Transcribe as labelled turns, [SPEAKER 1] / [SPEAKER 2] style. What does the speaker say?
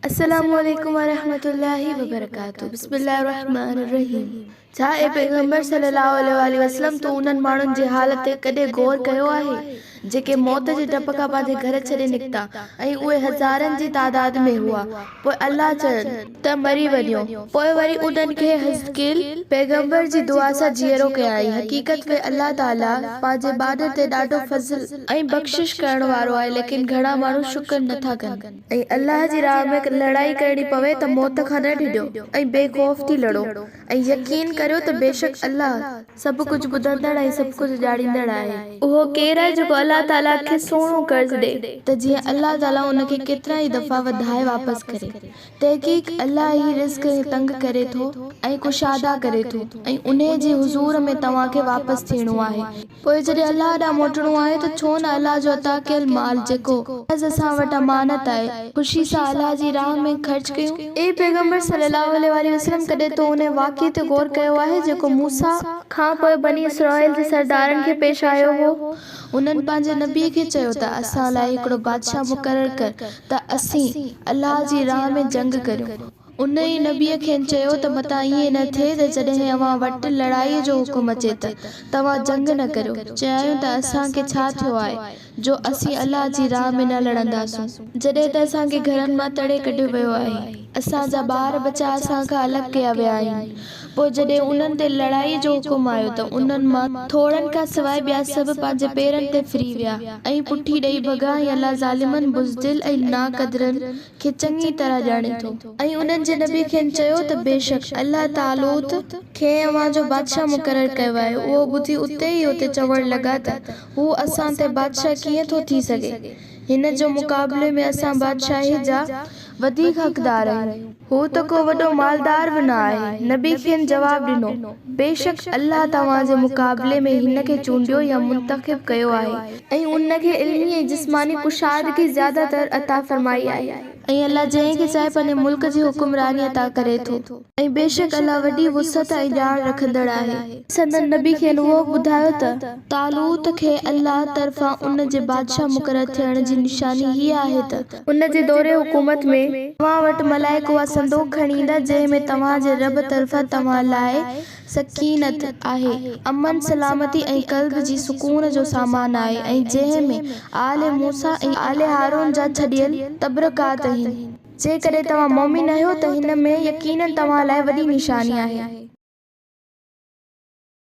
[SPEAKER 1] السلام عليڪم ورحمة الله وبرڪاته بسم الله الرحمن الرحيم ڇا اي پيغمبر صلي الله عليه واٰله وسلم تون انهن ماڻهن جي حال تي ڪڏهن غور ڪيو آهي جيڪي موت جي ڊپ کان پنهنجي گهر ڇڏي نڪتا ۽ اهي هزارن جي تعداد ۾ هئا پوء الله چين ته مري وڃو پوء وري انهن کي حزقيل پيغمبر جي دعا سان جيئرو ڪيائين حقيقت ۾ الله تعالي پنهنجي ٻانهن تي ڏاڍو فضل ۽ بخشش ڪرڻ وارو آهي ليڪن گهڻا ماڻهو شڪر نٿا ڪن. ۽ الله جي راهه ۾ لڙائي ڪرڻي پوي ته موت کان نه ڊڄو ۽ بي خوف ٿي لڙو ۽ يقين ڪريو ته بيشڪ الله سڀ ڪجهه ٻڌندڙ ۽ سڀ ڪجهه ڄاڻيندڙ آهي. اهو ڪير آهي جيڪو الله تعاليٰ کي سهڻو قرض ڏئي؟ ته جيئن الله تعاليٰ ان کي ڪيترا ئي دفعا وڌائي واپس ڪري. تحقيق الله ئي رزق تنگ ڪري ٿو ۽ ڪشادا ڪري ٿو ۽ انهي جي حضور ۾ توهان کي واپس ٿيڻو آهي. پوء جڏهن الله ڏانهن موٽڻو آهي ته ڇو نه الله جو عطا ڪيل مال جيڪو محض اسان وٽ امانت آهي، خوشي سان الله جي راهه ۾ خرچ ڪيون. اي پيغمبر صلّي اللّٰه عليه واٰله وسلّم ڪڏهن تو انهي واقعي تي غور ڪيو آهي جيڪو موسيٰ. کان پوء بني اسرائيل جي سردارن کي پيش آيو هو؟ انهن پنهنجي نبيء کي چيو ته اسان لاء هڪڙو بادشاهه مقرر ڪر ته اسين الله جي راهه ۾ جنگ ڪريون. انهيء نبيء کين چيو ته متان ائين نه ٿئي ته جڏهن اوهان وٽ لڙائيء جو حڪم اچي ته توهان جنگ نه ڪريو. چيائون ته اسان کي ڇا ٿيو آهي، جو اسين الله جي راهه ۾ نه لڙنداسون؟ جڏهن ته اسان کي گهرن مان تڙي ڪڍيو ويو آهي، اسان جا ٻار ٻچا اسان کان الڳ ڪيا ويا آهن. پوء جڏهن انهن تي لڙائيء جو حڪم آيو ته انهن مان ٿورن کان سواء ٻيا سڀ پنهنجي پيرن تي ڦري ويا ۽ پٺي ڏئي ڀڳا ۽ الله ظالمن، بزدل ۽ ناقدرن، کي چڱي طرح ڄاڻي ٿو. ۽ انهن جي نبي کين چيو ته بيشڪ الله طالوت کي اوهان جو بادشاهه مقرر ڪيو آهي. اهو ٻڌي اتي ئي اتي چوڻ لڳا ته هو اسان تي بادشاهه ڪيئن ٿو ٿي سگهي؟ هن جو مقابلي ۾ اسان بادشاهي جا وڌيڪ حقدار آهيون. هو ته ڪو وڏو مالدار به نه آهي. نبي کين جواب ڏنو، بيشڪ الله توهان جي مقابلي ۾ هن کي چونڊيو يا منتخب ڪيو آهي. ۽ ان کي علمي ۽ جسماني ڪشادگي زياده تر عطا فرمائي آهي. ۽ الله جنهن کي چاهي پنهنجي ملڪ جي حڪمراني عطا ڪري ٿو. ۽ بيشڪ الله وڏي وسعت ۽ ڄاڻ رکندڙ آهي. سندن نبي کين اهو ٻڌايو ته، طالوت کي الله طرفان ان جي بادشاهه مقرر ٿيڻ جي نشاني هيء آهي ته، ان جي دور حڪومت ۾، توهان وٽ ملائڪ اها صندوق کڻي ايندا جنهن ۾ توهان جي رب طرفان توهان لاء سڪينت آهي، امن، سلامتي ۽ قلب جي سڪون جو سامان آهي ۽ جنهن ۾ آل موسيٰ ۽ آل هارون جا ڇڏيل تبرڪات آهن. جيڪڏهن توهان مؤمن آهيو ته هن ۾ يقيناً توهان لاء وڏي نشاني آهي.